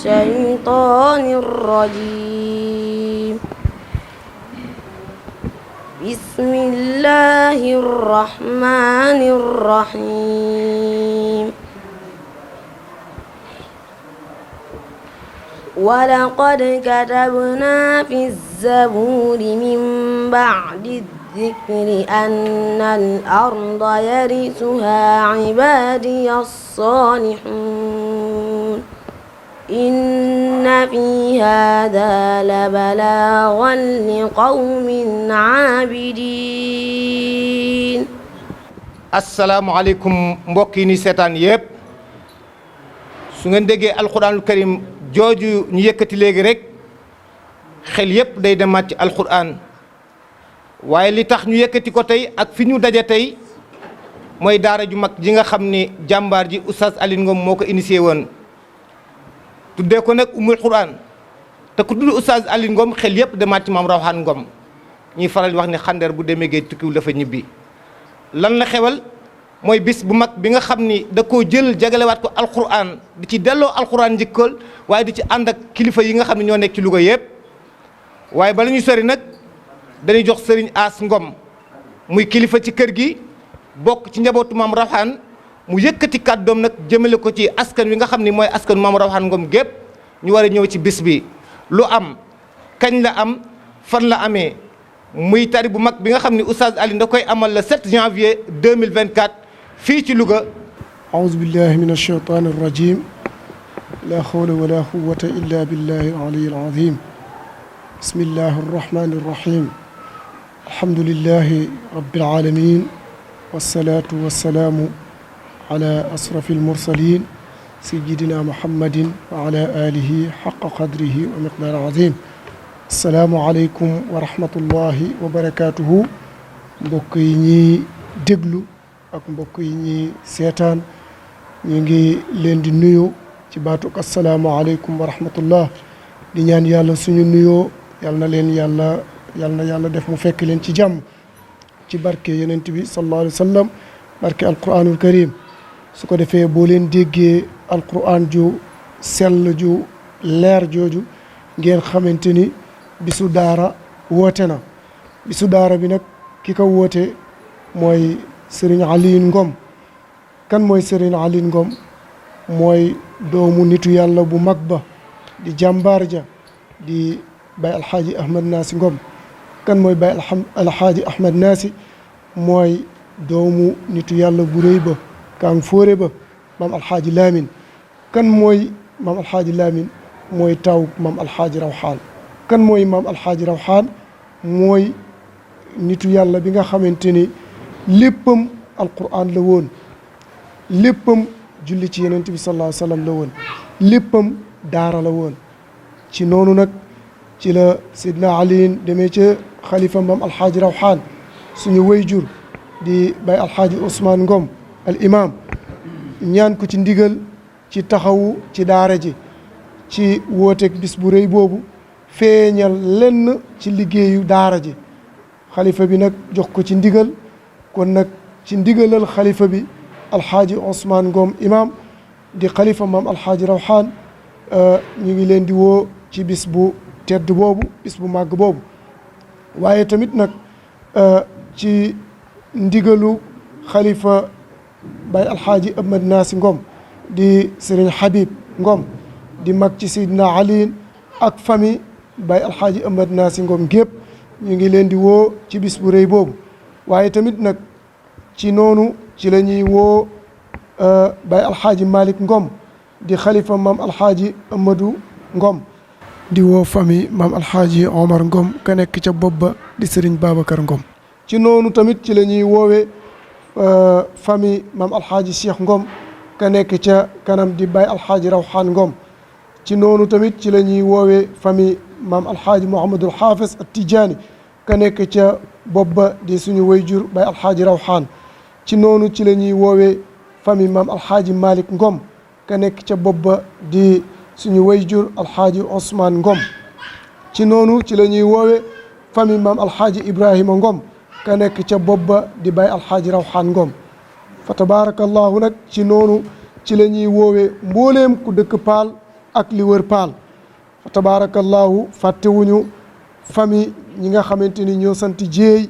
الشيطان الرجيم بسم الله الرحمن الرحيم ولقد كتبنا في الزبور من بعد الذكر أن الأرض يرثها عبادي الصالحون إن في هذا لبلاغا لقوم عابدين. asalaamaaleykum mbokk yi ni seetaan yëpp su ngeen déggee alquranul karim jooju ñu yëkkati léegi rek xel yëpp day demaat ci alquran waaye li tax ñu yëkkati ko tey ak fi ñu daje tey mooy daara ju mag ji nga xam ni jàmbaar ji oustaz Alioune Ngom moo ko initié woon tuddee ko nag umul quran te ku tudd oustaz Alioune Ngom xel yëpp demaat ci maam Rawaan Ngom ñuy faral di wax ni xandeer bu demee géej tukkiwul dafa ñibbi. lan la xewal mooy bis bu mag bi nga xam ni da koo jël jagalewaat ko alquran di ci delloo alquran njëkkal waaye di ci ànd ak kilifa yi nga xam ne ñoo nekk ci Louga yëpp waaye bala ñuy sori nag dañuy jox sëriñ As Ngom muy kilifa ci kër gi bokk ci njabootu maam Rawaan mu yëkkati kàddoom nag jëmale ko ci askan wi nga xam ni mooy askan maam Rawaan Ngom gépp ñu war a ñëw ci bis bi lu am kañ la am fan la amee muy tari bu mag bi nga xam ni oustaz Alioune da koy amal le 7 janvier 2024 fii ci Louga. aouzu billahi min alcheytan arrajim la hawla wala quwata illa billahi alaliyi alazim bismillahi arrahmani arrahim alhamdulillahi rabbil alamin wassalatu wassalaamu ala asrafi almursalin sayidina muhammadin wa ala alihi xaqa qadrihi wa miqdaar azim asalaamualeykum wa rahmatullahi wa barakaatuhu mbokk yi ñuy déglu ak mbokk yi ñuy seetaan ñu ngi leen di nuyu ci baatuk asalaamualeykum wa rahmatullah di ñaan yàlla suñu nuyoo yal na leen yàlla def mu fekk leen ci jàmm ci barke yonent bi sallallahu alayhi wa sallam barke alquranul karim su ko defee boo leen déggee alquran ju sell ju leer jooju ngeen xamante ni bisu daara woote na bisu daara bi nag ki ko woote mooy Serigne Alioune Ngom kan mooy Serigne Alioune Ngom mooy doomu nitu yàlla bu mag ba di jàmbaar ja di Baye Alxaaji Ahmed Naasi Ngom kan mooy Baye Alxaaji Ahmed Naasi mooy doomu nitu yàlla bu rëy ba kaang fóore ba maam Alxaaji Lamine kan mooy maam Alxaaji Lamine mooy taw maam Alxaaji Rawxaan kan mooy maam Alxaaji Rawxaan mooy nitu yàlla bi nga xamante ni léppam alquran la woon léppam julli ci yonent bi sallallahu alayhi wa sallam la woon léppam daara la woon ci noonu nag ci la Sidna Alioune demee ca xalifa maam Alxaaji Rawxaan suñu wayjur di Baye Alxaaji Ousmane Ngom al imam ñaan ko ci ndigal ci taxawu ci daara ji ci wooteeg bis bu rëy boobu feeñal lenn ci liggéeyu daara ji xalifa bi nag jox ko ci ndigal kon nag ci ndigalal xalifa bi alxaaji Ousmane Ngom imam di xalifa maam alxaaji Rawxaan ñu ngi leen di woo ci bis bu tedd boobu bis bu màgg boobu waaye tamit nag ci ndigalu xalifa Baye alxaaji Ahmed Naasi Ngom di Serigne Habib Ngom di mag ci Seydina Alioune ak famille Baye alxaaji Ahmed Naasi Ngom gépp ñu ngi leen di woo ci bis bu rëy boobu waaye tamit nag ci noonu ci la ñuy woo Baye alxaaji Malick Ngom di xalifa maam alxaaji Amadou Ngom di woo famille maam alxaaji Omar Ngom ka nekk ca bopp ba di Serigne Babacar Ngom ci noonu tamit ci la ñuy woowee famille maam alxaaji Cheikh Ngom ka nekk ca kanam di Baye alxaaji Rawxaan Ngom ci noonu tamit ci la ñuy woowee famille maam alxaaji Mouhamadul Haafis at Tijaani ka nekk ca bopp ba di suñu wayjur Baye alxaaji Rawxaan ci noonu ci la ñuy woowee famille maam alxaaji Malick Ngom ka nekk ca bopp ba di suñu wayjur alxaaji Ousmane Ngom ci noonu ci la ñuy woowee famille maam alxaaji Ibrahima Ngom ka nekk ca bopp ba di Baye alxaaji Rawxaan Ngom fa tabaarakallahu nag ci noonu ci la ñuy woowee mbooleem ku dëkk Paal ak li wër Paal fa tabarakallahu fàttewuñu famille ñi nga xamante ni ñoo sant Jéey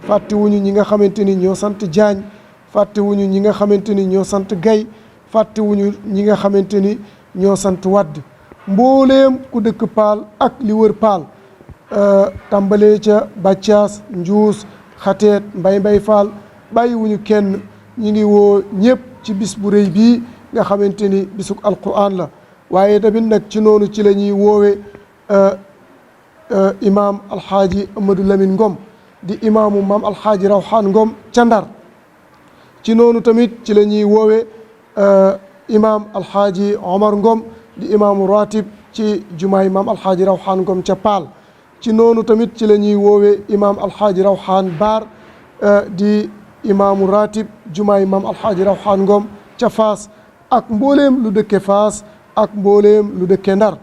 fàttewuñu ñi nga xamante ni ñoo sant Jaañ fàttewuñu ñi nga xamante ni ñoo sant Gay fàttewuñu ñi nga xamante ni ñoo sant Wadd mbooleem ku dëkk Paal ak li wër Paal tàmbalee ca Bàccaas Njuus Xateet Mbay Faal bàyyiwuñu kenn ñi ngi woo ñëpp ci bis bu rëy bii nga xamante ni bisuk alquran la waaye tamit nag ci noonu ci la ñuy woowe imaam alxaaji Amadou Lamine Ngom di imaamu maam alxaaji Rawxaan Ngom ca Ndar ci noonu tamit ci la ñuy woowe imaam alxaaji Omar Ngom di imaamu ratib ci jumaay maam alxaaji Rawxaan Ngom ca Paal ci noonu tamit ci la ñuy woowe imaam alxaaji Rawxaan Baar di imaamu ratib jumaay maam alxaaji Rawxaan Ngom ca Faas ak mbooleem lu dëkke Faas ak mbooleem lu dëkke Ndar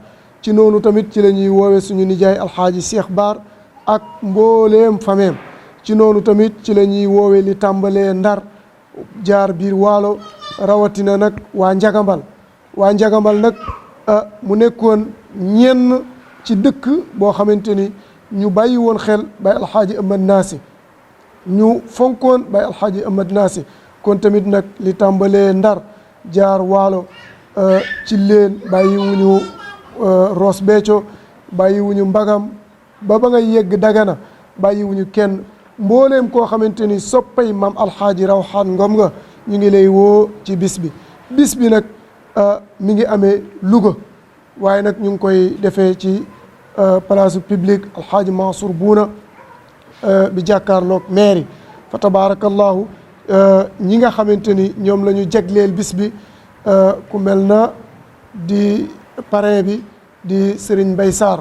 ci noonu tamit ci la ñuy woowe suñu nijaay alxaaji Cheikh Baar ak mbooleem fameem ci noonu tamit ci la ñuy woowe li tàmbalee Ndar jaar biir Waalo rawatina nag waa Njagambal nag mu nekkoon ñenn ci dëkk boo xamante ni ñu bàyyi woon xel Baay alxaaji Amad Naasi ñu fonkoon Baay alxaaji Amad Naasi kon tamit nag li tàmbalee Ndar jaar Waalo ci leen bàyyiwuñu Ross Béthio bàyyiwuñu Mbagam ba ngay yegg Dagana bàyyiwuñu kenn mbooleem koo xamante ni soppay maam alxaaji Rawxaan Ngom nga ñu ngi lay woo ci bis bi nag mi ngi amee Louga waaye nag ñu ngi koy defee ci place publique alxaaji Mansour Buuna bi jàkkaarloog mairie fa tabarakallahu ñi nga xamante ni ñoom la ñu jagleel bis bi ku mel na di parrain bi di Serigne Mbay Sarr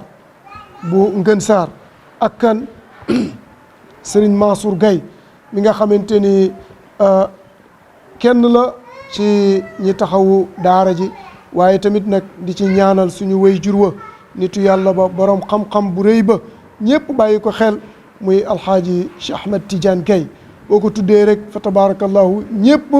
bu Ngën Sarr ak kan Serigne Mansour Gaye mi nga xamante ni kenn la ci ñi taxawu daara ji waaye tamit nag di ci ñaanal suñu way jur wa nitu yàlla ba borom xam-xam bu rëy ba ñëpp bàyyi ko xel muy alxaaji Cheikh Ahmed Tidiane Gaye boo ko tuddee rek fa tabarakallahu ñëpp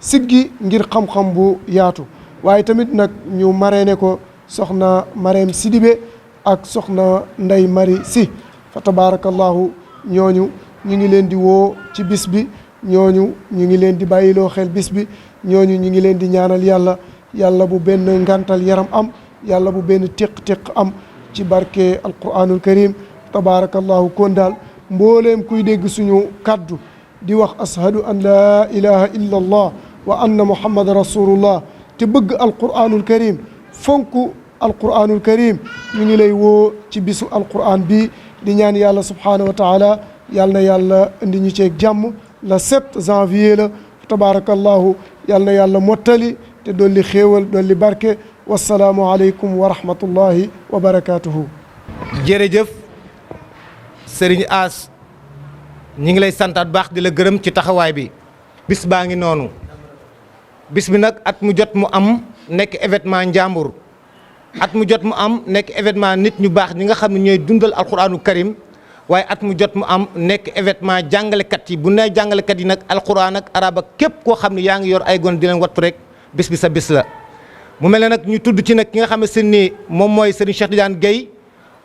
siggi ngir xam-xam bu yaatu waaye tamit nag ñu marraine ko soxna Marème Sidibé ak soxna Ndey Mari Si fa tabarakallahu ñooñu ñu ngi leen di woo ci bis bi ñooñu ñu ngi leen di bàyyiloo xel bis bi ñooñu ñu ngi leen di ñaanal yàlla bu benn ngantal yaram am yàlla bu benn téq-téq am ci barke alquranul karim tabarakallahu kon daal mbooleem kuy dégg suñu kaddu di wax ashadu an laa ilaha illa allah wa anna muhammad rasulullah te bëgg alquranul karim fonk alquranul karim ñu ngi lay woo ci bisu alquran bi di ñaan yàlla subhanahu wa taala yàlla na yàlla indi ñu ceeg jàmm le 7 janvier la tabarakallahu yàlla na yàlla mottali te dolli xéewal dolli barke wassalaamu aleykum wa rahmatullahi wa barakatuhu jërëjëf Serigne As ñi ngi lay santaat baax di la gërëm ci taxawaay bi bis baa ngi noonu bis bi nag at mu jot mu am nekk événement njàmbur at mu jot mu am nekk événement nit ñu baax ñi nga xam ne ñooy dundal alquranu karim waaye at mu jot mu am nekk événement jàngalekat yi bu nee jàngalekat yi nag alquran ak arab ak képp koo xam ne yaa ngi yor ay gon di leen wattu rek bis bi sa bis la mu mel ne nag ñu tudd ci nag ki nga xam ne seen ni moom mooy Serigne Cheikh Tidiane Gaye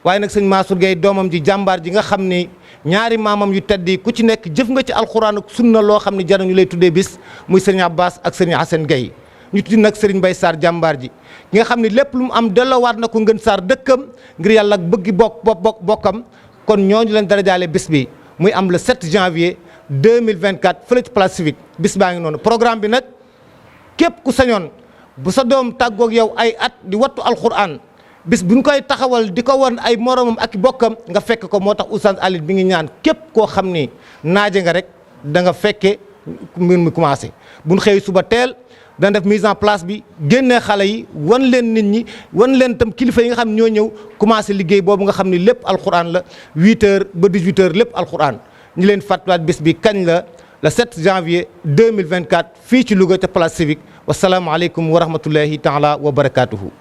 waaye nag sëñ Mansour Gaye doomam ji jàmbaar ji nga xam ni ñaari maamam yu tedd yi ku ci nekk jëf nga ci alquran ak sunna loo xam ne jar ñu lay tuddee bis muy Serigne Abbas ak Serigne Hassane Gaye ñu tudd nag Serigne Mbaye Sarr jàmbaar ji ki nga xam ne lépp lu mu am delloowaat na ko Ngën Sarr dëkkam ngir yàlla ak bëggi bokkam kon ñooñu leen darajaale bis bi muy am le 7 janvier 2024 fële ci place civique bis baa ngi noonu programme bi nag képp ku sañoon bu sa doom tàggoog yow ay at di wattu alquran bis buñ koy taxawal di ko wan ay moromam ak bokkam nga fekk ko moo tax Oustaz Alioune bi ngi ñaan képp koo xam ni naaje nga rek da nga fekke mbir mi commencé buñ xëy suba teel dana def mise en place bi génnee xale yi wan leen nit ñi wan leen tam kilifa yi nga xam ñoo ñëw commencé liggéey boobu nga xam ni lépp alquran la 8h ba 18h lépp alquran ñi leen fàttaliwaat bis bi kañ la le 7 janvier 2024 fii ci Louga ca place civique wasalaamualeykum wa rahmatullahi taala wa barakatuhu